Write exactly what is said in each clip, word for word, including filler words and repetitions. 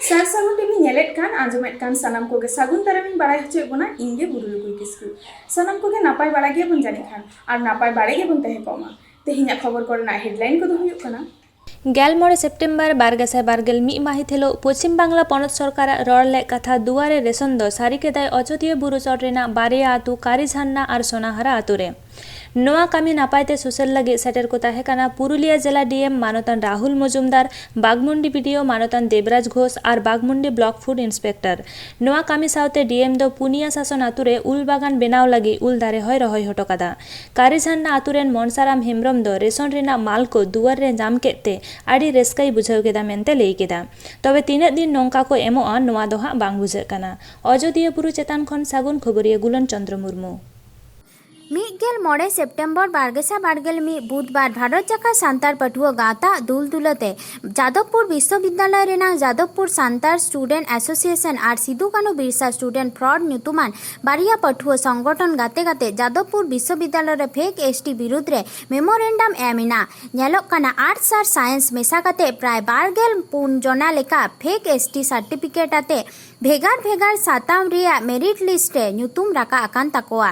ᱥᱟᱨ ᱥᱟᱹᱜᱩᱱ ᱴᱤᱵᱷᱤ ᱧᱮᱞᱮᱫ ᱠᱟᱱ, ᱟᱸᱡᱚᱢᱮᱫ ᱠᱟᱱ ᱥᱟᱱᱟᱢ ᱠᱚᱜᱮ ᱥᱟᱹᱜᱩᱱ ᱫᱟᱨᱟᱢᱤᱧ ᱵᱟᱲᱟᱭ ᱦᱚᱪᱚᱭᱮᱫ ᱵᱚᱱᱟ, ᱤᱧ ᱜᱮ ᱵᱩᱨᱩ ᱞᱩᱠᱩᱭ ᱠᱤᱥᱠᱩ᱾ ᱥᱟᱱᱟᱢ ᱠᱚᱜᱮ ᱱᱟᱯᱟᱭ ᱵᱟᱲᱟ ᱜᱮᱭᱟᱵᱚᱱ ᱡᱟᱹᱱᱤᱡ ᱠᱷᱟᱱ, ᱟᱨ ᱱᱟᱯᱟᱭ ᱵᱟᱲᱟ ᱜᱮᱵᱚᱱ ᱛᱟᱦᱮᱸ ᱠᱚᱜ ᱢᱟ᱾ ᱛᱮᱦᱮᱧᱟᱜ ᱠᱷᱚᱵᱚᱨ ᱠᱚᱨᱮᱱᱟᱜ headline ᱠᱚᱫᱚ ᱦᱩᱭᱩᱜ ᱠᱟᱱᱟ, ᱜᱮᱞ ᱢᱚᱬᱮ ᱥᱮᱯᱴᱮᱢᱵᱚᱨ ᱵᱟᱨ ᱜᱮᱥᱟᱭ ᱵᱟᱨ ᱜᱮᱞ ᱢᱤᱫ ᱢᱟᱹᱦᱤᱛ ᱦᱤᱞᱳᱜ ᱯᱚᱪᱷᱤᱢ ᱵᱟᱝᱞᱟ ᱯᱚᱱᱚᱛ ᱥᱚᱨᱠᱟᱨᱟᱜ ᱨᱚᱲ ᱞᱮᱫ ᱠᱟᱛᱷᱟ ᱫᱩᱣᱟᱨᱮ ᱨᱮᱥᱚᱱ ᱫᱚ ᱥᱟᱹᱨᱤ ᱠᱮᱫᱟᱭ ᱚᱡᱚᱫᱤᱭᱟᱹ ᱵᱩᱨᱩ ᱪᱚᱴ ᱨᱮᱱᱟᱜ ᱵᱟᱨᱭᱟ ᱟᱹᱛᱩ ᱠᱟᱨᱤᱡᱷᱟᱱᱱᱟ ᱟᱨ ᱥᱳᱱᱟᱦᱟᱨᱟ ᱟᱹᱛᱩ ᱨᱮ᱾ ᱱᱚᱣᱟ ᱠᱟᱹᱢᱤ ᱱᱟᱯᱟᱭ ᱛᱮ ᱥᱩᱥᱟᱹᱨ ᱞᱟᱹᱜᱤᱫ ᱥᱮᱴᱮᱨ ᱠᱚ ᱛᱟᱦᱮᱸ ᱠᱟᱱᱟ ᱯᱩᱨᱩᱞᱤᱭᱟᱹ ᱡᱮᱞᱟ ᱰᱤ ᱮᱢ ᱢᱟᱱᱚᱛᱟᱱ ᱨᱟᱦᱩᱞ ᱢᱚᱡᱩᱢᱫᱟᱨ, ᱵᱟᱜᱽᱢᱩᱱᱰᱤ ᱵᱤ ᱰᱤ ᱳ ᱢᱟᱱᱚᱛᱟᱱ ᱫᱮᱵᱽᱨᱟᱡᱽ ᱜᱷᱳᱥ ᱟᱨ ᱵᱟᱜᱽᱢᱩᱱᱰᱤ ᱵᱞᱚᱠ ᱯᱷᱩᱰ ᱤᱱᱥᱯᱮᱠᱴᱚᱨ᱾ ᱱᱚᱣᱟ ᱠᱟᱹᱢᱤ ᱥᱟᱶᱛᱮ ᱰᱤ ᱮᱢ ᱫᱚ ᱯᱩᱱᱤᱭᱟ ᱥᱟᱥᱚᱱ ᱟᱹᱛᱩ ᱨᱮ ᱩᱞ ᱵᱟᱜᱟᱱ ᱵᱮᱱᱟᱣ ᱞᱟᱹᱜᱤᱫ ᱩᱞ ᱫᱟᱨᱮ ᱦᱚᱸᱭ ᱨᱚᱦᱚᱭ ᱦᱚᱴᱚ ᱠᱟᱫᱟ᱾ ᱠᱟᱨᱤᱡᱷᱟᱱᱱᱟ ᱟᱹᱛᱩ ᱨᱮᱱ ᱢᱚᱱᱥᱟᱨᱟᱢ ᱦᱮᱢᱵᱽᱨᱚᱢ ᱫᱚ ᱨᱮᱥᱚᱱ ᱨᱮᱱᱟᱜ ᱢᱟᱞ ᱠᱚ ᱫᱩᱣᱟᱹᱨ ᱨᱮ ᱧᱟᱢ ᱠᱮᱫ ᱛᱮ ᱟᱹᱰᱤ ᱨᱟᱹᱥᱠᱟᱹᱭ ᱵᱩᱡᱷᱟᱹᱣ ᱠᱮᱫᱟ ᱢᱮᱱᱛᱮ ᱞᱟᱹᱭ ᱠᱮᱫᱟ᱾ ᱛᱚᱵᱮ ᱛᱤᱱᱟᱹᱜ ᱫᱤᱱ ᱱᱚᱝᱠᱟ ᱠᱚ ᱮᱢᱚᱜᱼᱟ, ᱱᱚᱣᱟ ᱫᱚ ᱦᱟᱸᱜ ᱵᱟᱝ ᱵᱩᱡᱷᱟᱹᱜ ᱠᱟᱱᱟ᱾ ᱚᱡᱚᱫᱤᱭᱟᱹ ᱵᱩᱨᱩ ᱪᱮᱛᱟᱱ ᱠᱷᱚᱱ ᱥᱟᱹᱜᱩᱱ ᱠᱷᱚᱵᱚᱨᱤᱭᱟᱹ ᱜᱩᱞᱚᱱ ᱪᱚᱸᱫᱽᱨᱚ ᱢᱩᱨᱢᱩ᱾ ᱢᱤᱫ ᱜᱮᱞ ᱢᱚᱬᱮ ᱥᱮᱯᱴᱮᱢᱵᱚᱨ ᱵᱟᱨ ᱜᱮᱥᱟᱭ ᱵᱟᱨ ᱜᱮᱞ ᱢᱤᱫ ᱵᱩᱫᱷᱵᱟᱨ ᱵᱷᱟᱨᱚᱛ ᱡᱟᱠᱟᱛ ᱥᱟᱱᱛᱟᱲ ᱯᱟᱹᱴᱷᱩᱣᱟᱹ ᱜᱟᱶᱛᱟ ᱫᱩᱞ ᱫᱩᱞᱟᱹᱛᱮ ᱡᱟᱫᱚᱵᱽᱯᱩᱨ ᱵᱤᱥᱥᱚᱵᱤᱫᱽᱫᱟᱞᱚᱭ ᱨᱮᱱᱟᱜ ᱡᱟᱫᱚᱵᱽᱯᱩᱨ ᱥᱟᱱᱛᱟᱲ ᱥᱴᱩᱰᱮᱱᱴ ᱮᱥᱳᱥᱤᱭᱮᱥᱚᱱ ᱟᱨ ᱥᱤᱫᱩ ᱠᱟᱹᱱᱦᱩ ᱵᱤᱨᱥᱟ ᱥᱴᱩᱰᱮᱱᱴ ᱯᱷᱨᱚᱱᱴ ᱧᱩᱛᱩᱢᱟᱱ ᱵᱟᱨᱭᱟ ᱯᱟᱹᱴᱷᱩᱣᱟᱹ ᱥᱚᱝᱜᱚᱴᱷᱚᱱ ᱜᱟᱛᱮ ᱠᱟᱛᱮ ᱡᱟᱫᱚᱵᱽᱯᱩᱨ ᱵᱤᱥᱥᱚᱵᱤᱫᱽᱫᱟᱞᱚᱭ ᱨᱮ ᱯᱷᱮᱠ ᱮᱥ ᱴᱤ ᱵᱤᱨᱩᱫᱽ ᱨᱮ ᱢᱮᱢᱳᱨᱮᱱᱰᱟᱢ ᱮᱢ ᱮᱱᱟ᱾ ᱧᱮᱞᱚᱜ ᱠᱟᱱᱟ, ᱟᱨᱴᱥ ᱟᱨ ᱥᱟᱭᱮᱱᱥ ᱢᱮᱥᱟ ᱠᱟᱛᱮ ᱯᱨᱟᱭ ᱵᱟᱨ ᱜᱮᱞ ᱯᱩᱱ ᱡᱚᱱᱟ ᱞᱮᱠᱟ ᱯᱷᱮᱠ ᱮᱥ ᱴᱤ ᱥᱟᱨᱴᱤᱯᱷᱤᱠᱮᱴ ᱟᱛᱮ ᱵᱷᱮᱜᱟᱨ ᱵᱷᱮᱜᱟᱨ ᱥᱟᱛᱟᱢ ᱨᱮᱭᱟᱜ ᱢᱮᱨᱤᱴ ᱞᱤᱥᱴ ᱨᱮ ᱧᱩᱛᱩᱢ ᱨᱟᱠᱟᱵ ᱟᱠᱟᱱ ᱛᱟᱠᱚᱣᱟ᱾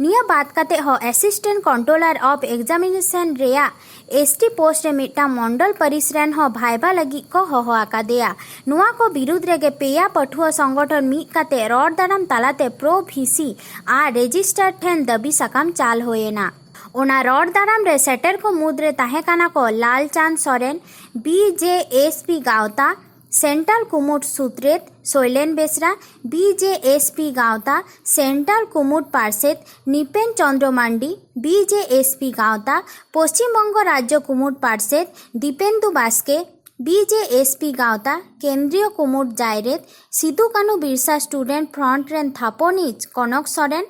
ᱱᱤᱭᱟᱹ ᱵᱟᱫ ᱠᱟᱛᱮ ᱦᱚᱸ ᱮᱥᱤᱥᱴᱮᱱᱴ ᱠᱚᱱᱴᱨᱳᱞᱟᱨ ᱚᱯᱷ ᱮᱠᱡᱟᱢᱤᱱᱮᱥᱚᱱ ᱨᱮᱭᱟᱜ ᱮᱥ ᱴᱤ ᱯᱳᱥᱴ ᱨᱮ ᱢᱤᱫᱴᱟᱝ ᱢᱚᱱᱰᱚᱞ ᱯᱟᱹᱨᱤᱥ ᱨᱮᱱ ᱦᱚᱸ ᱵᱷᱟᱭᱵᱟ ᱞᱟᱹᱜᱤᱫ ᱠᱚ ᱦᱚᱦᱚ ᱟᱠᱟᱫᱮᱭᱟ᱾ ᱱᱚᱣᱟ ᱠᱚ ᱵᱤᱨᱩᱫᱽ ᱨᱮᱜᱮ ᱯᱮᱭᱟ ᱯᱟᱹᱴᱷᱩᱣᱟᱹ ᱥᱚᱝᱜᱚᱴᱷᱚᱱ ᱢᱤᱫ ᱠᱟᱛᱮ ᱨᱚᱲ ᱫᱟᱨᱟᱢ ᱛᱟᱞᱟᱛᱮ ᱯᱨᱳ ᱵᱷᱤ ᱥᱤ ᱟᱨ ᱨᱮᱡᱤᱥᱴᱟᱨ ᱴᱷᱮᱱ ᱫᱟᱹᱵᱤ ᱥᱟᱠᱟᱢ ᱪᱟᱞ ᱦᱩᱭ ᱮᱱᱟ᱾ ᱚᱱᱟ ᱨᱚᱲ ᱫᱟᱨᱟᱢ ᱨᱮ ᱥᱮᱴᱮᱨ ᱠᱚ ᱢᱩᱫᱽ ᱨᱮ ᱛᱟᱦᱮᱸ ᱠᱟᱱᱟ ᱠᱚ Lalchand Soren, B J P ᱯᱤ ᱜᱟᱶᱛᱟ ᱥᱮᱱᱴᱨᱟᱞ ᱠᱩᱢᱩᱴ ᱥᱩᱛᱨᱮᱛ, Shailen Besra, B J P ᱯᱤ ᱜᱟᱶᱛᱟ ᱥᱮᱱᱴᱨᱟᱞ ᱠᱩᱢᱩᱴ ᱯᱟᱨᱥᱮᱛ Nipen Chandra Mandi, B J P ᱯᱤ ᱜᱟᱶᱛᱟ ᱯᱚᱥᱪᱤᱢ ᱵᱚᱝᱜᱚ ᱨᱟᱡᱽᱡᱚ ᱠᱩᱢᱩᱴ ᱯᱟᱨᱥᱮᱛ Dipendu Baske, B J P ᱯᱤ ᱜᱟᱶᱛᱟ ᱠᱮᱱᱫᱨᱤᱭᱚ ᱠᱩᱢᱩᱴ ᱡᱟᱭᱨᱮᱛ, ᱥᱤᱫᱩ ᱠᱟᱹᱱᱦᱩ ᱵᱤᱨᱥᱟ ᱥᱴᱩᱰᱮᱱᱴ ᱯᱷᱨᱚᱱᱴ ᱨᱮᱱ ᱛᱷᱟᱯᱚᱱᱤᱡ Kanak Soren,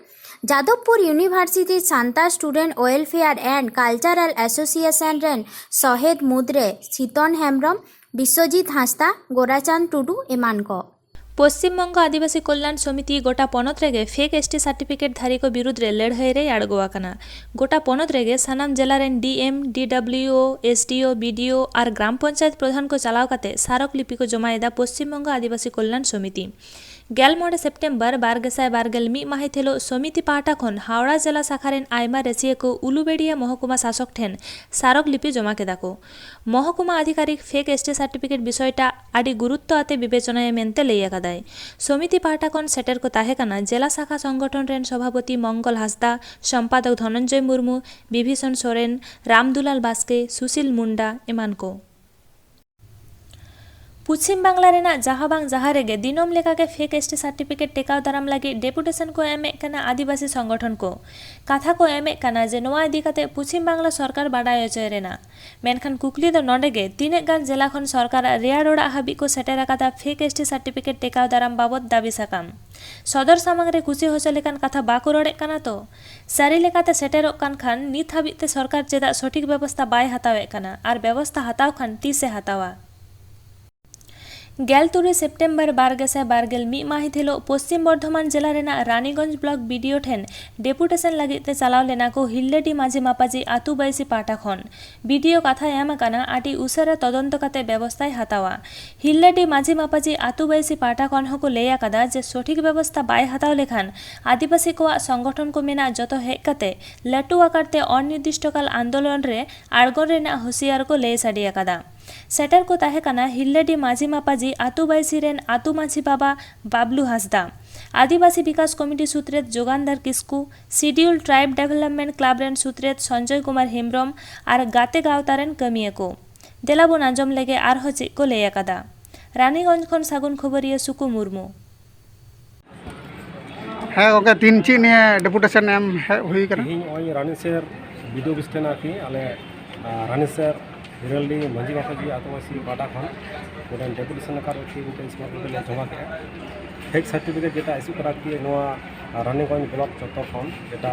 Jadavpur university Santal student welfare and cultural association ᱨᱮᱱ ᱥᱚᱦᱮᱫ ᱢᱩᱫᱽᱨᱮ ᱥᱤᱛᱚᱱ ᱦᱮᱢᱵᱽᱨᱚᱢ, ᱵᱤᱥᱥᱚᱡᱤᱛ ᱦᱟᱸᱥᱫᱟ, ᱜᱳᱨᱟᱪᱟᱸᱫᱽ ᱴᱩᱰᱩ ᱮᱢᱟᱱ ᱠᱚ᱾ ᱯᱚᱥᱪᱤᱢ ᱵᱚᱝᱜᱚ ᱟᱹᱫᱤᱵᱟᱹᱥᱤ ᱠᱚᱞᱭᱟᱱ ᱥᱚᱢᱤᱛᱤ ᱜᱚᱴᱟ ᱯᱚᱱᱚᱛ ᱨᱮᱜᱮ ᱯᱷᱮᱠ ᱮᱥᱴᱤ ᱥᱟᱨᱴᱤᱯᱷᱤᱠᱮᱴ ᱫᱷᱟᱨᱤ ᱠᱚ ᱵᱤᱨᱩᱫᱽ ᱨᱮ ᱞᱟᱹᱲᱦᱟᱹᱭ ᱨᱮᱭ ᱟᱬᱜᱚ ᱟᱠᱟᱱᱟ᱾ ᱜᱚᱴᱟ ᱯᱚᱱᱚᱛ ᱨᱮᱜᱮ ᱥᱟᱱᱟᱢ ᱡᱮᱞᱟ ᱨᱮᱱ ᱰᱤ ᱮᱢ, ᱰᱤ ᱰᱟᱵᱞᱤᱭᱩ ᱳ, ᱮᱥ ᱰᱤ ᱳ, ᱵᱤ ᱰᱤ ᱳ ᱟᱨ ᱜᱨᱟᱢ ᱯᱚᱧᱪᱟᱭᱮᱛ ᱯᱨᱚᱫᱷᱟᱱ ᱠᱚ ᱪᱟᱞᱟᱣ ᱠᱟᱛᱮ ᱥᱟᱨᱚᱠ ᱞᱤᱯᱤ ᱠᱚ ᱡᱚᱢᱟᱭᱮᱫᱟ ᱯᱚᱥᱪᱤᱢ ᱵᱚᱝᱜᱚ ᱟᱹᱫᱤᱵᱟᱹᱥᱤ ᱠᱚᱞᱭᱟᱱ ᱥᱚᱢᱤᱛᱤ᱾ ᱜᱮᱞ ᱢᱚᱬᱮ ᱥᱮᱯᱴᱮᱢᱵᱚᱨ ᱵᱟᱨ ᱜᱮᱥᱟᱭ ᱵᱟᱨ ᱜᱮᱞ ᱢᱤᱫ ᱢᱟᱹᱦᱤᱛ ᱦᱤᱞᱚᱜ ᱥᱚᱢᱤᱛᱤ ᱯᱟᱦᱴᱟ ᱠᱷᱚᱱ ᱦᱟᱣᱲᱟ ᱡᱮᱞᱟ ᱥᱟᱠᱷᱟ ᱨᱮᱱ ᱟᱭᱢᱟ ᱨᱟᱹᱥᱤᱭᱟᱹ ᱠᱚ ᱩᱞᱩᱵᱮᱲᱤᱭᱟ ᱢᱚᱦᱚᱠᱩᱢᱟ ᱥᱟᱥᱚᱠ ᱴᱷᱮᱱ ᱥᱟᱨᱚᱠ ᱞᱤᱯᱤ ᱡᱚᱢᱟ ᱠᱮᱫᱟ ᱠᱚ᱾ ᱢᱚᱦᱚᱠᱩᱢᱟ ᱟᱫᱷᱤᱠᱟᱨᱤᱠ ᱯᱷᱮᱠ ᱮᱥᱴᱤ ᱥᱟᱨᱴᱤᱯᱷᱤᱠᱮᱴ ᱵᱤᱥᱚᱭᱴᱟᱜ ᱟᱹᱰᱤ ᱜᱩᱨᱩᱛᱛᱚ ᱟᱛᱮ ᱵᱤᱵᱮᱪᱚᱱᱟᱭᱟ ᱢᱮᱱᱛᱮ ᱞᱟᱹᱭ ᱟᱠᱟᱫᱟᱭ᱾ ᱥᱚᱢᱤᱛᱤ ᱯᱟᱦᱴᱟ ᱠᱷᱚᱱ ᱥᱮᱴᱮᱨ ᱠᱚ ᱛᱟᱦᱮᱸ ᱠᱟᱱᱟ ᱡᱮᱞᱟ ᱥᱟᱠᱷᱟ ᱥᱚᱝᱜᱚᱴᱷᱚᱱ ᱨᱮᱱ ᱥᱚᱵᱷᱟᱯᱚᱛᱤ ᱢᱚᱝᱜᱚᱞ ᱦᱟᱸᱥᱫᱟ, ᱥᱚᱢᱯᱟᱫᱚᱠ ᱫᱷᱚᱱᱚᱱᱡᱚᱭ ᱢᱩᱨᱢᱩ, ᱵᱤᱵᱷᱤᱥᱚᱱ ᱥᱚᱨᱮᱱ, ᱨᱟᱢᱫᱩᱞᱟᱞ ᱵᱟᱥᱠᱮ, ᱥᱩᱥᱤᱞ ᱢᱩᱱᱰᱟ ᱮᱢᱟᱱ ᱠᱚ᱾ ᱯᱚᱪᱷᱤᱢ ᱵᱟᱝᱞᱟ ᱨᱮᱱᱟᱜ ᱡᱟᱦᱟᱸ ᱵᱟᱝ ᱡᱟᱦᱟᱸ ᱨᱮᱜᱮ ᱫᱤᱱᱚᱢ ᱞᱮᱠᱟᱜᱮ ᱯᱷᱮᱠ ᱮᱥᱴᱤ ᱥᱟᱨᱴᱤᱯᱷᱤᱠᱮᱴ ᱴᱮᱠᱟᱣ ᱫᱟᱨᱟᱢ ᱞᱟᱹᱜᱤᱫ ᱰᱮᱯᱩᱴᱮᱥᱚᱱ ᱠᱚ ᱮᱢᱮᱫ ᱠᱟᱱᱟ ᱟᱹᱫᱤᱵᱟᱹᱥᱤ ᱥᱚᱝᱜᱚᱴᱷᱚᱱ ᱠᱚ᱾ ᱠᱟᱛᱷᱟ ᱠᱚ ᱮᱢᱮᱫ ᱠᱟᱱᱟ ᱡᱮ ᱱᱚᱣᱟ ᱤᱫᱤ ᱠᱟᱛᱮ ᱯᱚᱪᱷᱤᱢ ᱵᱟᱝᱞᱟ ᱥᱚᱨᱠᱟᱨ ᱵᱟᱰᱟᱭ ᱦᱚᱪᱚᱭ ᱨᱮᱱᱟᱜ᱾ ᱢᱮᱱᱠᱷᱟᱱ ᱠᱩᱠᱞᱤ ᱫᱚ ᱱᱚᱰᱮ ᱜᱮ, ᱛᱤᱱᱟᱹᱜ ᱜᱟᱱ ᱡᱮᱞᱟ ᱠᱷᱚᱱ ᱥᱚᱨᱠᱟᱨᱟᱜ ᱨᱮᱭᱟᱲ ᱚᱲᱟᱜ ᱦᱟᱹᱵᱤᱡ ᱠᱚ ᱥᱮᱴᱮᱨ ᱟᱠᱟᱫᱟ ᱯᱷᱮᱠ ᱮᱥᱴᱤ ᱥᱟᱨᱴᱤᱯᱷᱤᱠᱮᱴ ᱴᱮᱠᱟᱣ ᱫᱟᱨᱟᱢ ᱵᱟᱵᱚᱛ ᱫᱟᱹᱵᱤ ᱥᱟᱠᱟᱢ? ᱥᱚᱫᱚᱨ ᱥᱟᱢᱟᱝ ᱨᱮ ᱠᱩᱥᱤ ᱦᱚᱪᱚ ᱞᱮᱠᱟᱱ ᱠᱟᱛᱷᱟ ᱵᱟᱠᱚ ᱨᱚᱲᱮᱫ ᱠᱟᱱᱟ ᱛᱚ? ᱥᱟᱹᱨᱤ ᱞᱮᱠᱟᱛᱮ ᱥᱮᱴᱮᱨᱚᱜ ᱠᱟᱱ ᱠᱷᱟᱱ ᱱᱤᱛ ᱦᱟᱹᱵᱤᱡ ᱛᱮ ᱥᱚᱨᱠᱟᱨ ᱪᱮᱫᱟᱜ ᱥᱚᱴᱷᱤᱠ ᱵᱮᱵᱚᱥᱛᱷᱟ ᱵᱟᱭ ᱦᱟᱛᱟᱣᱮᱫ ᱠᱟᱱᱟ ᱟᱨ ᱵᱮᱵᱚᱥᱛᱷᱟ ᱦᱟᱛᱟᱣ ᱠᱷᱟᱱ ᱛᱤᱥᱮ ᱦᱟᱛᱟᱣᱟ? ᱜᱮᱞ ᱛᱩᱨᱩᱭ ᱥᱮᱯᱴᱮᱢᱵᱚᱨ ᱵᱟᱨ ᱜᱮᱥᱟᱭ ᱵᱟᱨ ᱜᱮᱞ ᱢᱤᱫ ᱢᱟᱹᱦᱤᱛ ᱦᱤᱞᱚᱜ ᱯᱚᱥᱪᱤᱢ ᱵᱚᱨᱫᱷᱚᱢᱟᱱ ᱡᱮᱞᱟ ᱨᱮᱱᱟᱜ ᱨᱟᱱᱤᱜᱚᱸᱡᱽ ᱵᱞᱚᱠ ᱵᱤ ᱰᱤ ᱳ ᱴᱷᱮᱱ ᱰᱮᱯᱩᱴᱮᱥᱚᱱ ᱞᱟᱹᱜᱤᱫ ᱛᱮ ᱪᱟᱞᱟᱣ ᱞᱮᱱᱟ ᱠᱚ ᱦᱤᱞᱞᱟᱹᱰᱤ ᱢᱟᱹᱡᱷᱤ ᱢᱟᱯᱟᱡᱤ ᱟᱹᱛᱩ ᱵᱟᱹᱭᱥᱤ ᱯᱟᱦᱴᱟ ᱠᱷᱚᱱ᱾ ᱵᱤ ᱰᱤ ᱳ ᱠᱟᱛᱷᱟᱭ ᱮᱢ ᱟᱠᱟᱱᱟ, ᱟᱹᱰᱤ ᱩᱥᱟᱹᱨᱟ ᱛᱚᱫᱚᱱᱛᱚ ᱠᱟᱛᱮ ᱵᱮᱵᱚᱥᱛᱷᱟᱭ ᱦᱟᱛᱟᱣᱟ᱾ ᱦᱤᱞᱞᱟᱹᱰᱤ ᱢᱟᱹᱡᱷᱤ ᱢᱟᱯᱟᱡᱤ ᱟᱹᱛᱩ ᱵᱟᱹᱭᱥᱤ ᱯᱟᱦᱴᱟ ᱠᱷᱚᱱ ᱦᱚᱸᱠᱚ ᱞᱟᱹᱭ ᱟᱠᱟᱫᱟ ᱡᱮ ᱥᱚᱴᱷᱤᱠ ᱵᱮᱵᱚᱥᱛᱷᱟ ᱵᱟᱭ ᱦᱟᱛᱟᱣ ᱞᱮᱠᱷᱟᱱ ᱟᱹᱫᱤᱵᱟᱹᱥᱤ ᱠᱚᱣᱟᱜ ᱥᱚᱝᱜᱚᱴᱷᱚᱱ ᱠᱚ ᱢᱮᱱᱟᱜ ᱡᱚᱛᱚ ᱦᱮᱡ ᱠᱟᱛᱮ ᱞᱟᱹᱴᱩ ᱟᱠᱟᱨ ᱛᱮ ᱚᱱᱤᱨᱫᱤᱥᱴᱚᱠᱟᱞ ᱟᱱᱫᱳᱞᱚᱱ ᱨᱮ ᱟᱬᱜᱚᱱ ᱨᱮᱱᱟᱜ ᱦᱩᱸᱥᱤᱭᱟᱨ ᱠᱚ ᱞᱟᱹᱭ ᱥᱟᱰᱮ ᱟᱠᱟᱫᱟ᱾ ᱥᱮᱴᱮᱨ ᱠᱚ ᱛᱟᱦᱮᱸ ᱠᱟᱱᱟ ᱦᱤᱞᱞᱟᱹᱰᱤ ᱢᱟᱹᱡᱷᱤ ᱢᱟᱯᱟᱡᱤ ᱟᱹᱛᱩ ᱵᱟᱹᱭᱥᱤ ᱨᱮᱱ ᱟᱹᱛᱩ ᱢᱟᱹᱡᱷᱤ ᱵᱟᱵᱟ ᱵᱟᱵᱞᱩ ᱦᱟᱸᱥᱫᱟ, ᱟᱹᱫᱤᱵᱟᱹᱥᱤ ᱵᱤᱠᱟᱥ ᱠᱚᱢᱤᱴᱤ ᱥᱩᱛᱨᱮᱛ ᱡᱳᱜᱟᱱᱫᱟᱨ ᱠᱤᱥᱠᱩ, ᱥᱤᱰᱤᱭᱩᱞ ᱴᱨᱟᱭᱤᱵ ᱰᱮᱵᱷᱮᱞᱚᱯᱢᱮᱱᱴ ᱠᱞᱟᱵᱽ ᱨᱮᱱ ᱥᱩᱛᱨᱮᱛ ᱥᱚᱧᱡᱚᱭ ᱠᱩᱢᱟᱨ ᱦᱮᱢᱵᱽᱨᱚᱢ ᱟᱨ ᱜᱟᱛᱮ ᱜᱟᱶᱛᱟ ᱨᱮᱱ ᱠᱟᱹᱢᱤᱭᱟᱹ ᱠᱚ᱾ ᱫᱮᱞᱟ ᱵᱚᱱ ᱟᱸᱡᱚᱢ ᱞᱮᱜᱮ ᱟᱨᱦᱚᱸ ᱪᱮᱫ ᱠᱚ ᱞᱟᱹᱭ ᱟᱠᱟᱫᱟ᱾ ᱨᱟᱱᱤᱜᱚᱸᱡᱽ ᱠᱷᱚᱱ ᱥᱟᱹᱜᱩᱱ ᱠᱷᱚᱵᱚᱨᱤᱭᱟᱹ ᱥᱩᱠᱩ ᱢᱩᱨᱢᱩ᱾ ᱦᱮᱸ ᱜᱚᱝᱠᱮ, ᱛᱤᱱ ᱪᱮᱫ ᱱᱤᱭᱟᱹ ᱰᱮᱯᱩᱴᱮᱥᱚᱱ ᱮᱢ ᱦᱮᱡ ᱦᱩᱭ ᱟᱠᱟᱱᱟ? ᱛᱮᱦᱮᱧ ᱱᱚᱜᱼᱚᱭ ᱨᱟᱱᱤᱥᱮᱨ ᱵᱤ ᱰᱤ ᱳ ᱚᱯᱷᱤᱥ ᱴᱷᱮᱱ ᱟᱨᱠᱤ ᱟᱞᱮ, ᱟᱨ ᱨᱟᱱᱤᱥᱮᱨ ᱦᱤᱨᱟᱹᱞᱰᱤ ᱢᱟᱹᱡᱷᱤ ᱢᱟᱯᱟᱡᱤ ᱟᱹᱛᱩ ᱵᱟᱹᱭᱥᱤ ᱯᱟᱦᱴᱟ ᱠᱷᱚᱱ ᱢᱤᱫᱴᱮᱱ ᱰᱮᱯᱩᱴᱮᱥᱚᱱ ᱟᱠᱟᱨ ᱟᱨᱠᱤ ᱢᱤᱫᱴᱮᱱ ᱥᱢᱟᱨᱴ ᱠᱟᱨᱰ ᱞᱮ ᱡᱚᱢᱟ ᱠᱮᱫᱼᱟ᱾ ᱯᱷᱮᱠ ᱥᱟᱨᱴᱤᱯᱷᱤᱠᱮᱴ ᱡᱮᱴᱟ ᱤᱥᱩ ᱠᱟᱱᱟ ᱟᱨᱠᱤ ᱱᱚᱣᱟ ᱨᱟᱱᱤᱜᱚᱸᱡᱽ ᱵᱞᱚᱠ ᱪᱚᱛᱛᱚᱨ ᱠᱷᱚᱱ, ᱡᱮᱴᱟ,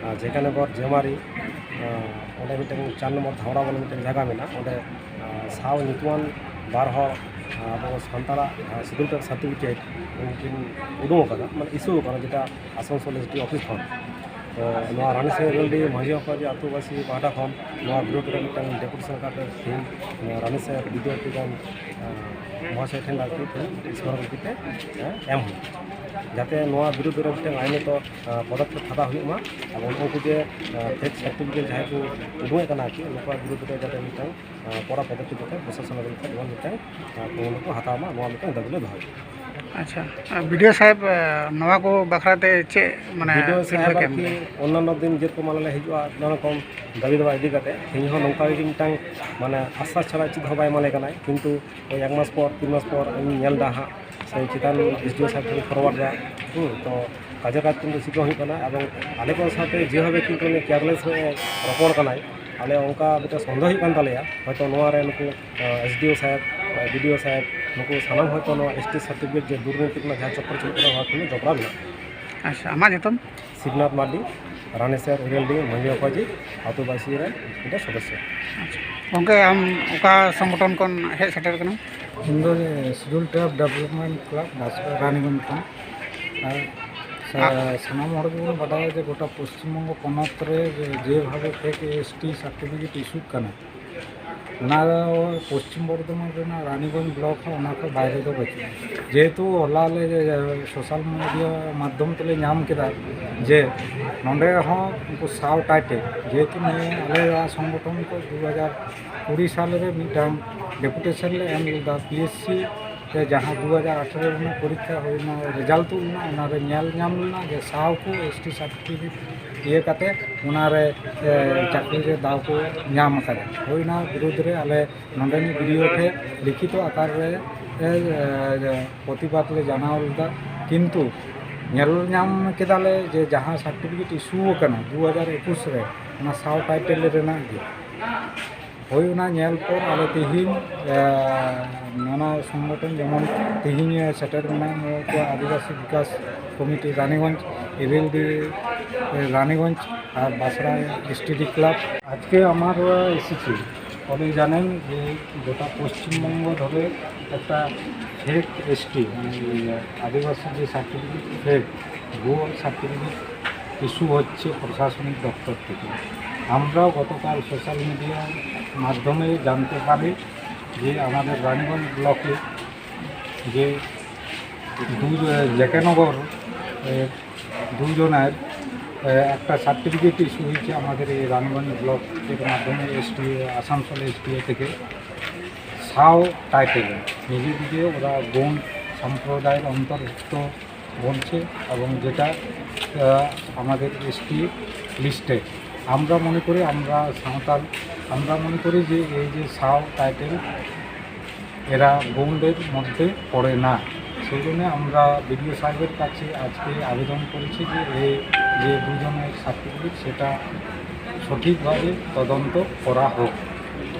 ᱟᱨ, ᱡᱮ ᱠᱮ ᱱᱚᱜᱚᱨ ᱡᱮᱢᱟᱨᱤ, ᱟᱨ, ᱚᱸᱰᱮ ᱢᱤᱫᱴᱮᱱ ᱪᱟᱨ ᱱᱚᱢᱵᱚᱨ ᱫᱷᱟᱣᱲᱟ ᱵᱚᱞᱮ ᱢᱤᱫᱴᱮᱱ ᱡᱟᱭᱜᱟ ᱢᱮᱱᱟᱜᱼᱟ, ᱚᱸᱰᱮ, ᱟᱨ, ᱥᱟᱶ ᱧᱩᱛᱩᱢᱟᱱ ᱵᱟᱨ ᱦᱚᱲ ᱟᱵᱚ ᱥᱟᱱᱛᱟᱲᱟᱜ ᱥᱤᱰᱩᱞ ᱴᱨᱟᱭᱤᱵᱽ ᱥᱟᱨᱴᱤᱯᱷᱤᱠᱮᱴ ᱩᱱᱠᱤᱱ ᱩᱰᱩᱝ ᱟᱠᱟᱫᱟ, ᱢᱟᱱᱮ ᱤᱥᱩ ᱟᱠᱟᱱᱟ, ᱡᱮᱴᱟ ᱟᱥᱟᱱᱥᱳᱞ ᱮᱥ ᱰᱤ ᱚᱯᱷᱤᱥ ᱠᱷᱚᱱ᱾ ᱛᱚ ᱱᱚᱣᱟ ᱨᱟᱱᱤᱥᱟᱦᱮᱵ ᱨᱮᱞᱰᱤ ᱢᱟᱹᱡᱷᱤ ᱦᱚᱯᱚᱱ ᱡᱮ ᱟᱹᱛᱩᱵᱟᱹᱥᱤ ᱯᱟᱦᱴᱟ ᱠᱷᱚᱱ ᱱᱚᱣᱟ ᱵᱤᱨᱩᱫᱷ ᱨᱮ ᱢᱤᱫᱴᱟᱝ ᱰᱮᱯᱩᱴᱮᱥᱚᱱ ᱠᱟᱨᱰ ᱛᱮᱦᱮᱧ ᱨᱟᱱᱤᱥᱟᱦᱮᱵ ᱵᱤᱫᱽᱭᱟᱹ ᱯᱨᱚᱫᱷᱟᱱ ᱢᱚᱦᱟᱥᱚᱭ ᱴᱷᱮᱱ ᱟᱨᱠᱤ ᱛᱮᱦᱮᱧ ᱢᱤᱫᱴᱮᱱ ᱥᱢᱟᱨᱚᱠ ᱞᱤᱯᱤ ᱛᱮ ᱮᱢ ᱦᱩᱭᱩᱜᱼᱟ, ᱡᱟᱛᱮ ᱱᱚᱣᱟ ᱵᱤᱨᱩᱫᱷ ᱨᱮ ᱢᱤᱫᱴᱟᱝ ᱟᱭᱤᱱᱚᱛᱚ ᱯᱚᱫᱚᱠᱷᱮᱯ ᱦᱟᱛᱟᱣ ᱦᱩᱭᱩᱜ ᱢᱟ᱾ ᱟᱨ ᱩᱱᱠᱩ ᱡᱮ ᱯᱷᱮᱠ ᱥᱟᱨᱴᱤᱯᱷᱤᱠᱮᱴ ᱡᱟᱦᱟᱸᱭ ᱠᱚ ᱩᱰᱩᱝᱮᱫ ᱠᱟᱱᱟ ᱟᱨᱠᱤ, ᱩᱱᱠᱩᱣᱟᱜ ᱵᱤᱨᱩᱫᱷ ᱨᱮ ᱡᱟᱛᱮ ᱢᱤᱫᱴᱟᱝ ᱠᱚᱲᱟ ᱯᱚᱫᱚᱠᱷᱮᱯ ᱠᱟᱛᱮ ᱯᱨᱚᱥᱟᱥᱚᱱ ᱞᱟᱹᱜᱤᱫ ᱠᱷᱚᱱ ᱡᱮᱢᱚᱱ ᱢᱤᱫᱴᱟᱝ ᱠᱩᱨᱩᱢᱩᱴᱩ ᱠᱚ ᱦᱟᱛᱟᱣ ᱢᱟ, ᱱᱚᱣᱟ ᱢᱤᱫᱴᱟᱝ ᱫᱟᱹᱵᱤ ᱞᱮ ᱫᱚᱦᱚᱭᱮᱫᱟ᱾ ᱟᱪᱪᱷᱟ, ᱟᱨ ᱵᱤ ᱰᱤ ᱳ ᱥᱟᱦᱮᱵᱽ, ᱱᱚᱣᱟ ᱠᱚ ᱵᱟᱠᱷᱨᱟ ᱛᱮ ᱪᱮᱫ, ᱢᱟᱱᱮ, ᱵᱤ ᱰᱤ ᱳ ᱥᱟᱦᱮᱵᱽ ᱯᱷᱤᱰᱵᱮᱠ ᱮᱢ ᱟᱨᱠᱤ ᱞᱮᱫᱟ? ᱚᱱᱱᱟᱱᱚ ᱫᱤᱱ ᱡᱮᱨᱚᱠᱚᱢ ᱟᱞᱮ ᱞᱮ ᱦᱤᱡᱩᱜᱼᱟ, ᱱᱟᱱᱟ ᱨᱚᱠᱚᱢ ᱫᱟᱹᱵᱤ ᱫᱟᱵᱟ ᱤᱫᱤ ᱠᱟᱛᱮ ᱛᱮᱦᱮᱧ ᱦᱚᱸ ᱱᱚᱝᱠᱟ ᱜᱮ ᱢᱤᱫᱴᱟᱝ, ᱢᱟᱱᱮ, ᱟᱥᱥᱟᱥ ᱪᱷᱟᱲᱟ ᱪᱮᱫ ᱦᱚᱸ ᱵᱟᱭ ᱮᱢᱟᱞᱮ ᱠᱟᱱᱟᱭ᱾ ᱠᱤᱱᱛᱩ ᱳᱭ ᱮᱠ ᱢᱟᱥ ᱯᱚᱨ, ᱛᱤᱱ ᱢᱟᱥ ᱯᱚᱨ ᱤᱧ ᱧᱮᱞ ᱮᱫᱟ ᱦᱟᱸᱜ, ᱥᱮ ᱪᱮᱛᱟᱱ ᱮᱥ ᱰᱤ ᱳ ᱥᱟᱦᱮᱵᱽ ᱴᱷᱮᱱ ᱯᱷᱚᱨᱣᱟᱨᱰ ᱮᱫᱟ᱾ ᱦᱩᱸ, ᱛᱚ ᱠᱟᱡᱮ ᱠᱟᱡ ᱠᱤᱱᱛᱩ ᱪᱮᱫ ᱦᱚᱸ ᱦᱩᱭᱩᱜ ᱠᱟᱱᱟ, ᱮᱵᱚᱝ ᱟᱞᱮ ᱠᱚ ᱥᱟᱶᱛᱮ ᱡᱮᱵᱷᱟᱵᱮ ᱠᱤᱱᱛᱩ ᱩᱱᱤ ᱠᱮᱭᱟᱨᱞᱮᱥ ᱦᱚᱸ ᱨᱚᱯᱚᱲ ᱠᱟᱱᱟᱭ, ᱟᱞᱮ ᱚᱱᱠᱟ ᱢᱤᱫᱴᱮᱱ ᱥᱚᱱᱫᱮᱦᱚ ᱦᱩᱭᱩᱜ ᱠᱟᱱ ᱛᱟᱞᱮᱭᱟ, ᱦᱚᱭᱛᱳ ᱱᱚᱣᱟ ᱨᱮ ᱱᱩᱠᱩ ᱮᱥ ᱰᱤ ᱳ ᱥᱟᱦᱮᱵᱽ, ᱵᱤ ᱰᱤ ᱳ ᱥᱟᱦᱮᱵᱽ, ᱱᱩᱠᱩ ᱥᱟᱱᱟᱢ ᱦᱚᱭᱛᱳ ᱱᱚᱣᱟ ᱮᱥ ᱴᱤ ᱥᱟᱨᱴᱤᱯᱷᱤᱠᱮᱴ ᱡᱮ ᱫᱩᱨᱱᱤᱛᱤ ᱨᱮᱱᱟᱜ ᱡᱟᱦᱟᱸ ᱪᱚᱠᱨᱚ ᱪᱚᱞᱤᱛ ᱠᱟᱱᱟ, ᱱᱚᱣᱟ ᱠᱤᱱᱛᱩ ᱡᱚᱯᱲᱟᱣ ᱢᱮᱱᱟᱜᱼᱟ᱾ ᱟᱪᱪᱷᱟ, ᱟᱢᱟᱜ ᱧᱩᱛᱩᱢ? ᱥᱤᱵᱱᱟᱛᱷ ᱢᱟᱨᱰᱤ, ᱨᱟᱱᱤᱥᱟᱦᱮᱵᱽ ᱨᱮᱞᱰᱤ ᱢᱟᱹᱡᱷᱤ ᱢᱟᱯᱟᱡᱤ, ᱟᱹᱛᱩᱵᱟᱹᱥᱤ ᱨᱮ ᱢᱤᱫᱴᱮᱱ ᱥᱚᱫᱚᱥᱥᱚ᱾ ᱟᱪᱪᱷᱟ᱾ ᱜᱚᱢᱠᱮ, ᱟᱢ ᱚᱠᱟ ᱥᱚᱝᱜᱚᱴᱷᱚᱱ ᱠᱷᱚᱱ ᱦᱮᱡ ᱥᱮᱴᱮᱨ ᱠᱟᱱᱟᱢ? ᱤᱧ ᱫᱚ ᱥᱤᱰᱩᱞ ᱴᱨᱟᱭᱤᱵᱽ ᱰᱮᱵᱷᱞᱚᱯᱢᱮᱱᱴ ᱠᱞᱟᱵᱽ, ᱵᱟᱥ-, ᱨᱟᱱᱤᱜᱚᱸᱡᱽ ᱠᱷᱚᱱ᱾ ᱟᱨ ᱥᱟ-, ᱟᱨ ᱥᱟᱱᱟᱢ ᱦᱚᱲ ᱜᱮᱵᱚᱱ ᱵᱟᱰᱟᱭᱟ ᱡᱮ ᱜᱚᱴᱟ ᱯᱚᱥᱪᱤᱢ ᱵᱚᱝᱜᱚ ᱯᱚᱱᱚᱛ ᱨᱮ ᱡᱮ, ᱡᱮᱵᱷᱟᱵᱮ ᱯᱷᱮᱠ ᱮᱥ ᱴᱤ ᱥᱟᱨᱴᱤᱯᱷᱤᱠᱮᱴ ᱤᱥᱩᱜ ᱠᱟᱱᱟ, ᱚᱱᱟ ᱫᱚ ᱯᱚᱥᱪᱤᱢ ᱵᱚᱨᱫᱷᱚᱢᱟᱱ ᱨᱮᱱᱟᱜ ᱨᱟᱱᱤᱜᱚᱸᱡᱽ ᱵᱞᱚᱠ ᱦᱚᱸ ᱚᱱᱟ ᱠᱷᱚᱱ ᱵᱟᱭᱨᱮ ᱫᱚ ᱵᱟᱹᱪᱩᱜᱼᱟ᱾ ᱡᱮᱦᱮᱛᱩ ᱦᱚᱞᱟ ᱞᱮ ᱥᱳᱥᱟᱞ ᱢᱤᱰᱤᱭᱟ ᱢᱟᱫᱽᱫᱷᱚᱢ ᱛᱮᱞᱮ ᱧᱟᱢ ᱠᱮᱫᱟ ᱡᱮ ᱱᱚᱸᱰᱮ ᱦᱚᱸ ᱩᱱᱠᱩ ᱥᱟᱶ ᱴᱟᱭᱴᱮᱞ, ᱡᱮᱦᱮᱛᱩ ᱱᱤᱭᱟᱹ ᱟᱞᱮᱭᱟᱜ ᱥᱚᱝᱜᱚᱴᱷᱚᱱ ᱠᱚ ᱫᱩ ᱦᱟᱡᱟᱨ ᱠᱩᱲᱤ ᱥᱟᱞ ᱨᱮ ᱢᱤᱫᱴᱟᱝ ᱰᱮᱯᱩᱴᱮᱥᱚᱱ ᱞᱮ ᱮᱢ ᱞᱮᱫᱟ ᱯᱤ ᱮᱥ ᱥᱤ ᱨᱮ, ᱡᱟᱦᱟᱸ ᱫᱩ ᱦᱟᱡᱟᱨ ᱟᱴᱷᱟᱨᱚ ᱨᱮᱱᱟᱜ ᱯᱚᱨᱤᱠᱠᱷᱟ ᱦᱩᱭᱱᱟ, ᱨᱮᱡᱟᱞᱴ ᱛᱩᱫ ᱞᱮᱱᱟ, ᱚᱱᱟᱨᱮ ᱧᱮᱞ ᱧᱟᱢ ᱞᱮᱱᱟ ᱡᱮ ᱥᱟᱶ ᱠᱚ ᱮᱥ ᱴᱤ ᱥᱟᱨᱴᱤᱯᱷᱤᱠᱮᱴ ᱤᱭᱟᱹ ᱠᱟᱛᱮ ᱚᱱᱟᱨᱮ, ᱮ, ᱪᱟᱹᱠᱨᱤ ᱨᱮ ᱫᱟᱣ ᱠᱚ ᱧᱟᱢ ᱟᱠᱟᱫᱟ᱾ ᱦᱩᱭᱱᱟ ᱵᱤᱨᱩᱫᱽ ᱨᱮ ᱟᱞᱮ ᱱᱚᱰᱮᱱᱤᱡ ᱵᱤ ᱰᱤ ᱳ ᱴᱷᱮᱱ ᱞᱤᱠᱷᱤᱛᱚ ᱟᱠᱟᱨ ᱨᱮ, ᱮ, ᱮ, ᱯᱨᱚᱛᱤᱵᱟᱫᱽ ᱞᱮ ᱡᱟᱱᱟᱣ ᱞᱮᱫᱟ, ᱠᱤᱱᱛᱩ ᱧᱮᱞ ᱧᱟᱢ ᱠᱮᱫᱟᱞᱮ ᱡᱮ ᱡᱟᱦᱟᱸ ᱥᱟᱨᱴᱤᱯᱷᱤᱠᱮᱴ ᱤᱥᱩ ᱟᱠᱟᱱᱟ ᱫᱩ ᱦᱟᱡᱟᱨ ᱮᱠᱩᱥ ᱨᱮ, ᱚᱱᱟ ᱥᱟᱶ ᱴᱟᱭᱴᱮᱞ ᱨᱮᱱᱟᱜ ᱜᱮ᱾ ᱦᱳᱭ, ᱚᱱᱟ ᱧᱮᱞ ᱯᱚᱨ ᱟᱞᱮ ᱛᱮᱦᱮᱧ, ᱮ, ᱱᱟᱱᱟ ᱥᱚᱝᱜᱚᱴᱷᱚᱱ, ᱡᱮᱢᱚᱱ ᱛᱮᱦᱮᱧ ᱥᱮᱴᱮᱨ ᱢᱮᱱᱟᱜ ᱠᱚᱣᱟ ᱟᱹᱫᱤᱵᱟᱹᱥᱤ ᱵᱤᱠᱟᱥ ᱠᱚᱢᱤᱴᱤ ᱨᱟᱱᱤᱜᱚᱸᱡᱽ, ᱮᱵᱷᱮᱞᱰᱤ, এ, রানীগঞ্জ আর বাসরা এসটিডি ক্লাব। আজকে আমার এসেছি সকলেই জানেন যে গোটা পশ্চিমবঙ্গ ধরে একটা ফেক এসটি, মানে এই আদিবাসী যে সার্টিফিকেট, ফেক ভুয়ো সার্টিফিকেট ইস্যু হচ্ছে প্রশাসনিক দপ্তর থেকে। আমরাও গতকাল সোশ্যাল মিডিয়ার মাধ্যমে জানতে পারি যে আমাদের রানীগঞ্জ ব্লকে যে দুই, জেকেনগর, এ, দুজনের, এ, একটা সার্টিফিকেট ইস্যু হয়েছে আমাদের এই রানীগঞ্জ ব্লকের মাধ্যমে, এসটি, আসানসোল এসটিএ থেকে। সাও টাইটেল, নিজেদেরকে ওরা গোন্ড সম্প্রদায়ের অন্তর্ভুক্ত বলছে, এবং যেটা, আহ, আমাদের এসটি লিস্টে। আমরা মনে করি, আমরা সাঁওতাল, আমরা মনে করি যে এই যে সাও টাইটেল, এরা গোন্ডের মধ্যে পড়ে না। সেই জন্য আমরা বিডিও সাহেবের কাছে আজকে আবেদন করেছি যে এই যে দুজনের সার্টিফিকেট, সেটা সঠিকভাবে তদন্ত করা হোক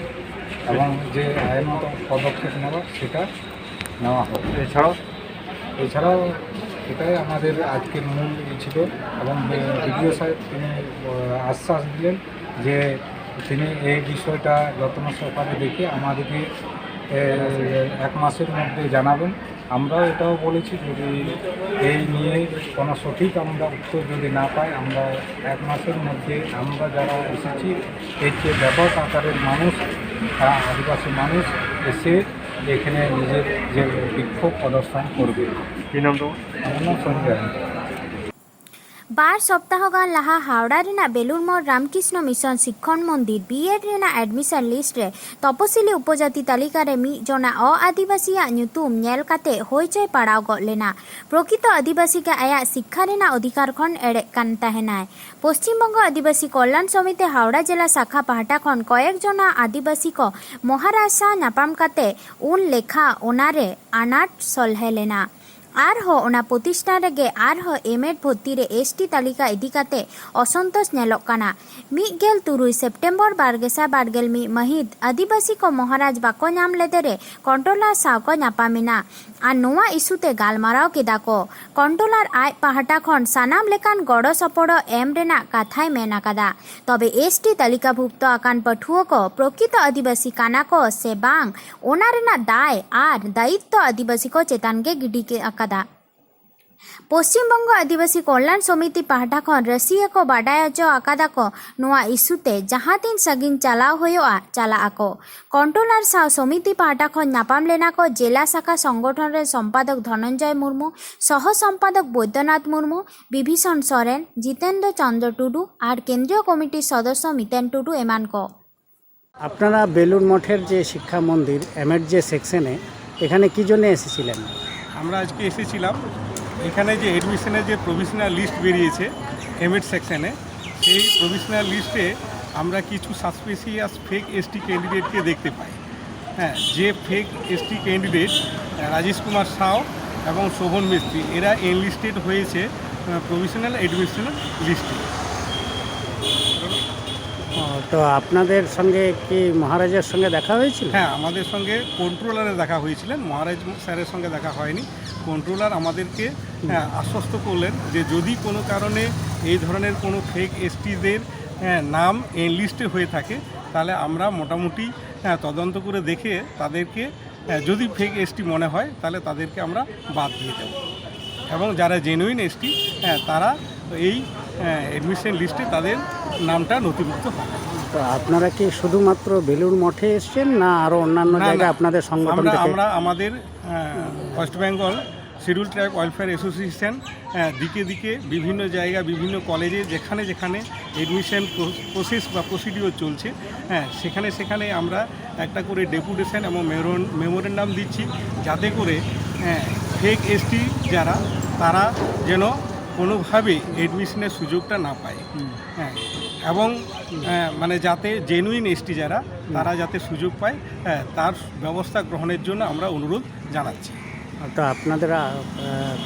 এবং যে আইনত পদক্ষেপ নেওয়া, সেটা নেওয়া হোক। এছাড়াও এছাড়াও এটাই আমাদের আজকের মূল ই ছিল। এবং বিডিও সাহেব তিনি, আহ, আশ্বাস দিলেন যে তিনি এই বিষয়টা যত্ন সহকারে দেখে আমাদেরকে, এ, এক মাসের মধ্যে জানাবেন। আমরাও এটাও বলেছি, যদি এই নিয়ে কোনো সঠিক আমরা উত্তর যদি না পাই, আমরা এক মাসের মধ্যে আমরা যারা এসেছি, এর যে ব্যাপক আকারের মানুষ, আহ, আদিবাসী মানুষ এসে এখানে নিজের যে বিক্ষোভ প্রদর্শন করবে। কি নাম তোমার? আমার নাম সঞ্জয়। ᱵᱟᱨ ᱥᱚᱯᱛᱟᱦᱚ ᱜᱟᱱ ᱞᱟᱦᱟ ᱦᱟᱣᱲᱟ ᱨᱮᱱᱟᱜ ᱵᱮᱞᱩᱨ ᱢᱳᱲ ᱨᱟᱢᱠᱨᱤᱥᱱᱚ ᱢᱤᱥᱚᱱ ᱥᱤᱠᱠᱷᱚᱱ ᱢᱚᱱᱫᱤᱨ ᱵᱤᱮᱰ ᱨᱮᱱᱟᱜ ᱮᱰᱢᱤᱥᱚᱱ ᱞᱤᱥᱴ ᱨᱮ ᱛᱚᱯᱚᱥᱤᱞᱤ ᱩᱯᱚᱡᱟᱹᱛᱤ ᱛᱟᱹᱞᱤᱠᱟ ᱨᱮ ᱢᱤᱫ ᱡᱚᱱᱟ ᱚ-ᱟᱹᱫᱤᱵᱟᱹᱥᱤᱭᱟᱜ ᱧᱩᱛᱩᱢ ᱧᱮᱞ ᱠᱟᱛᱮ ᱦᱚᱭᱪᱚᱭ ᱯᱟᱲᱟᱣ ᱜᱚᱫ ᱞᱮᱱᱟ᱾ ᱯᱨᱚᱠᱤᱛᱚ ᱟᱹᱫᱤᱵᱟᱹᱥᱤ ᱜᱮ ᱟᱭᱟᱜ ᱥᱤᱠᱠᱷᱟ ᱨᱮᱱᱟᱜ ᱚᱫᱷᱤᱠᱟᱨ ᱠᱷᱚᱱ ᱮᱲᱮᱜ ᱠᱟᱱ ᱛᱟᱦᱮᱱᱟᱭ᱾ ᱯᱚᱥᱪᱤᱢ ᱵᱚᱝᱜᱚ ᱟᱹᱫᱤᱵᱟᱹᱥᱤ ᱠᱚᱞᱭᱟᱱ ᱥᱚᱢᱤᱛᱤ ᱦᱟᱣᱲᱟ ᱡᱮᱞᱟ ᱥᱟᱠᱷᱟ ᱯᱟᱦᱴᱟ ᱠᱷᱚᱱ ᱠᱚᱭᱮᱠ ᱡᱚᱱᱟ ᱟᱹᱫᱤᱵᱟᱹᱥᱤ ᱠᱚ ᱢᱚᱦᱟᱨᱟᱥᱟ ᱧᱟᱯᱟᱢ ᱠᱟᱛᱮ ᱩᱱ ᱞᱮᱠᱷᱟ ᱚᱱᱟᱨᱮ ᱟᱱᱟᱴ ᱥᱚᱞᱦᱮ ᱞᱮᱱᱟ᱾ ᱟᱨᱦᱚᱸ ᱚᱱᱟ ᱯᱨᱚᱛᱤᱥᱴᱷᱟᱱ ᱨᱮᱜᱮ ᱟᱨᱦᱚᱸ ᱮᱢᱮᱰ ᱵᱷᱚᱨᱛᱤ ᱨᱮ ᱮᱥᱴᱤ ᱛᱟᱹᱞᱤᱠᱟ ᱤᱫᱤ ᱠᱟᱛᱮ ᱚᱥᱚᱱᱛᱳᱥ ᱧᱮᱞᱚᱜ ᱠᱟᱱᱟ᱾ ᱢᱤᱫ ᱜᱮᱞ ᱛᱩᱨᱩᱭ ᱥᱮᱯᱴᱮᱢᱵᱚᱨ ᱵᱟᱨ ᱜᱮᱥᱟᱭ ᱵᱟᱨ ᱜᱮᱞ ᱢᱤᱫ ᱢᱟᱹᱦᱤᱛ ᱟᱹᱫᱤᱵᱟᱹᱥᱤ ᱠᱚ ᱢᱚᱦᱟᱨᱟᱡᱽ ᱵᱟᱠᱚ ᱧᱟᱢ ᱞᱮᱫᱮ ᱨᱮ ᱠᱚᱱᱴᱨᱳᱞᱟᱨ ᱥᱟᱶ ᱠᱚ ᱧᱟᱯᱟᱢ ᱮᱱᱟ ᱟᱨ ᱱᱚᱣᱟ ᱤᱥᱩ ᱛᱮ ᱜᱟᱞᱢᱟᱨᱟᱣ ᱠᱮᱫᱟ ᱠᱚ᱾ ᱠᱚᱱᱴᱨᱳᱞᱟᱨ ᱟᱡ ᱯᱟᱦᱴᱟ ᱠᱷᱚᱱ ᱥᱟᱱᱟᱢ ᱞᱮᱠᱟᱱ ᱜᱚᱲᱚ ᱥᱚᱯᱚᱦᱚᱫ ᱮᱢ ᱨᱮᱱᱟᱜ ᱠᱟᱛᱷᱟᱭ ᱢᱮᱱ ᱟᱠᱟᱫᱟ᱾ ᱛᱚᱵᱮ ᱮᱥᱴᱤ ᱛᱟᱹᱞᱤᱠᱟᱵᱷᱩᱠᱛᱚ ᱟᱠᱟᱱ ᱯᱟᱹᱴᱷᱩᱣᱟᱹ ᱠᱚ ᱯᱨᱚᱠᱤᱛᱚ ᱟᱹᱫᱤᱵᱟᱹᱥᱤ ᱠᱟᱱᱟ ᱠᱚ ᱥᱮ ᱵᱟᱝ, ᱚᱱᱟ ᱨᱮᱱᱟᱜ ᱫᱟᱭ ᱟᱨ ᱫᱟᱭᱤᱛᱛᱚ ᱟᱹᱫᱤᱵᱟᱹᱥᱤ ᱠᱚ ᱪᱮᱛᱟᱱ ᱜᱮ ᱜᱤᱰᱤ ᱟᱠᱟᱫᱟ᱾ ᱯᱚᱥᱪᱤᱢ ᱵᱚᱝᱜᱚ ᱟᱹᱫᱤᱵᱟᱹᱥᱤ ᱠᱚᱞᱭᱟᱱ ᱥᱚᱢᱤᱛᱤ ᱯᱟᱦᱴᱟ ᱠᱷᱚᱱ ᱨᱟᱹᱥᱤᱭᱟᱹ ᱠᱚ ᱵᱟᱰᱟᱭ ᱦᱚᱪᱚ ᱟᱠᱟᱫᱟ ᱠᱚ, ᱱᱚᱣᱟ ᱤᱥᱩ ᱛᱮ ᱡᱟᱦᱟᱸ ᱛᱤᱱ ᱥᱟᱺᱜᱤᱧ ᱪᱟᱞᱟᱣ ᱦᱩᱭᱩᱜᱼᱟ, ᱪᱟᱞᱟᱜ ᱟᱠᱚ᱾ ᱠᱚᱱᱴᱨᱳᱞᱟᱨ ᱥᱟᱶ ᱥᱚᱢᱤᱛᱤ ᱯᱟᱦᱴᱟ ᱠᱷᱚᱱ ᱧᱟᱯᱟᱢ ᱞᱮᱱᱟ ᱠᱚ ᱡᱮᱞᱟ ᱥᱟᱠᱷᱟ ᱥᱚᱝᱜᱚᱴᱷᱚᱱ ᱨᱮᱱ ᱥᱚᱢᱯᱟᱫᱚᱠ ᱫᱷᱚᱱᱚᱱᱡᱚᱭ ᱢᱩᱨᱢᱩ, ᱥᱚᱦᱚ ᱥᱚᱢᱯᱟᱫᱚᱠ ᱵᱳᱭᱫᱚᱱᱟᱛᱷ ᱢᱩᱨᱢᱩ, ᱵᱤᱵᱷᱤᱥᱚᱱ ᱥᱚᱨᱮᱱ, ᱡᱤᱛᱮᱱᱫᱨᱚ ᱪᱚᱱᱫᱨᱚ ᱴᱩᱰᱩ ᱟᱨ ᱠᱮᱱᱫᱨᱤᱭᱚ ᱠᱚᱢᱤᱴᱤ ᱥᱚᱫᱚᱥᱥᱚ ᱢᱤᱛᱮᱱ ᱴᱩᱰᱩ ᱮᱢᱟᱱ ᱠᱚ᱾ আপনারা বেলুড় মঠের যে শিক্ষা মন্দির, এমএড যে সেকশনে, এখানে কি জন্য এসেছিলেন? আমরা আজকে এসেছিলাম, এখানে যে অ্যাডমিশনের যে প্রভিশনাল লিস্ট বেরিয়েছে এমএড সেকশনে, সেই প্রভিশনাল লিস্টে আমরা কিছু সাসপিশিয়াস ফেক এসটি ক্যান্ডিডেটকে দেখতে পাই। হ্যাঁ, যে fake ST candidate Rajesh Kumar Sau এবং শোভন মিস্ত্রি, এরা এনলিস্টেড হয়েছে প্রভিশনাল অ্যাডমিশনাল লিস্টে। ও, তো আপনাদের সঙ্গে কি মহারাজের সঙ্গে দেখা হয়েছিল? হ্যাঁ, আমাদের সঙ্গে কন্ট্রোলারে দেখা হয়েছিলেন, মহারাজ স্যারের সঙ্গে দেখা হয়নি। কন্ট্রোলার আমাদেরকে, হ্যাঁ, আশ্বস্ত করলেন যে যদি কোনো কারণে এই ধরনের কোনো ফেক এসটিদের, হ্যাঁ, নাম এনলিস্টে হয়ে থাকে, তাহলে আমরা মোটামুটি, হ্যাঁ, তদন্ত করে দেখে তাদেরকে, হ্যাঁ, যদি ফেক এসটি মনে হয়, তাহলে তাদেরকে আমরা বাদ দিয়ে দেব এবং যারা জেনুইন এসটি, হ্যাঁ, তারা এই, হ্যাঁ, অ্যাডমিশন লিস্টে তাদের নামটা নথিভুক্ত হবে। তো আপনারা কি শুধুমাত্র বেলুড় মঠে এসছেন, না আরও অন্যান্য না, জায়গায় না। আপনাদের সংগঠন আমরা, থেকে? আমরা আমাদের, হ্যাঁ, West Bengal schedule tribe welfare association, হ্যাঁ, দিকে দিকে বিভিন্ন জায়গা, বিভিন্ন কলেজে যেখানে যেখানে অ্যাডমিশন প্রো-, প্রসেস বা প্রসিডিওর চলছে, হ্যাঁ, সেখানে সেখানে আমরা একটা করে ডেপুটেশন এবং মেমোরন-, মেমোরেন্ডাম দিচ্ছি, যাতে করে, হ্যাঁ, ফেক এসটি যারা, তারা যেন কোনোভাবে অ্যাডমিশনের সুযোগটা না পায়। হুম। হ্যাঁ, এবং, হ্যাঁ, মানে যাতে জেনুইন এসটি যারা, তারা যাতে সুযোগ পায়, হ্যাঁ, তার ব্যবস্থা গ্রহণের জন্য আমরা অনুরোধ জানাচ্ছি। তো আপনাদের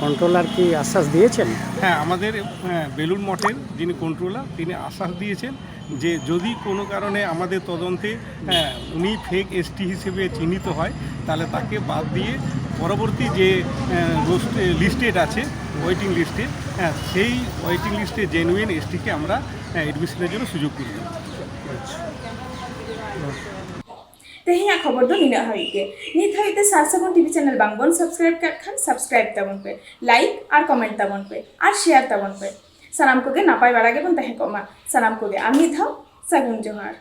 কন্ট্রোলার কি আশ্বাস দিয়েছেন? হ্যাঁ, আমাদের হ্যাঁ, বেলুড় মঠের যিনি কন্ট্রোলার, তিনি আশ্বাস দিয়েছেন যে যদি কোনো কারণে আমাদের তদন্তে হ্যাঁ, উনি ফেক এসটি হিসেবে চিহ্নিত হয়, তাহলে তাকে বাদ দিয়ে পরবর্তী যে লিস্টেড আছে, ওয়েটিং লিস্টে, হ্যাঁ, সেই ওয়েটিং লিস্টে জেনুইন এসটিকে আমরা অ্যাডমিশনের জন্য সুযোগ করে দেব। ᱛᱮᱦᱮᱧᱟᱜ ᱠᱷᱚᱵᱚᱨ ᱫᱚ ᱱᱤᱱᱟᱹᱜ ᱦᱟᱹᱵᱤᱡ ᱜᱮ᱾ ᱱᱤᱛ ᱦᱟᱹᱵᱤᱡ ᱛᱮ ᱥᱟᱨ ᱥᱟᱹᱜᱩᱱ ᱴᱤᱵᱷᱤ ᱪᱮᱱᱮᱞ ᱵᱟᱝᱵᱚᱱ ᱥᱟᱵᱥᱠᱨᱟᱭᱤᱵ ᱠᱟᱜ ᱠᱷᱟᱱ ᱥᱟᱵᱥᱠᱨᱟᱭᱤᱵ ᱛᱟᱵᱚᱱ ᱯᱮ, ᱞᱟᱭᱤᱠ ᱟᱨ ᱠᱚᱢᱮᱱᱴ ᱛᱟᱵᱚᱱ ᱯᱮ ᱟᱨ ᱥᱮᱭᱟᱨ ᱛᱟᱵᱚᱱ ᱯᱮ᱾ ᱥᱟᱱᱟᱢ ᱠᱚᱜᱮ ᱱᱟᱯᱟᱭ ᱵᱟᱲᱟ ᱜᱮᱵᱚᱱ ᱛᱟᱦᱮᱸ ᱠᱚᱜ ᱢᱟ᱾ ᱥᱟᱱᱟᱢ ᱠᱚᱜᱮ ᱟᱨ ᱢᱤᱫ ᱫᱷᱟᱣ ᱥᱟᱹᱜᱩᱱ ᱡᱚᱦᱟᱨ᱾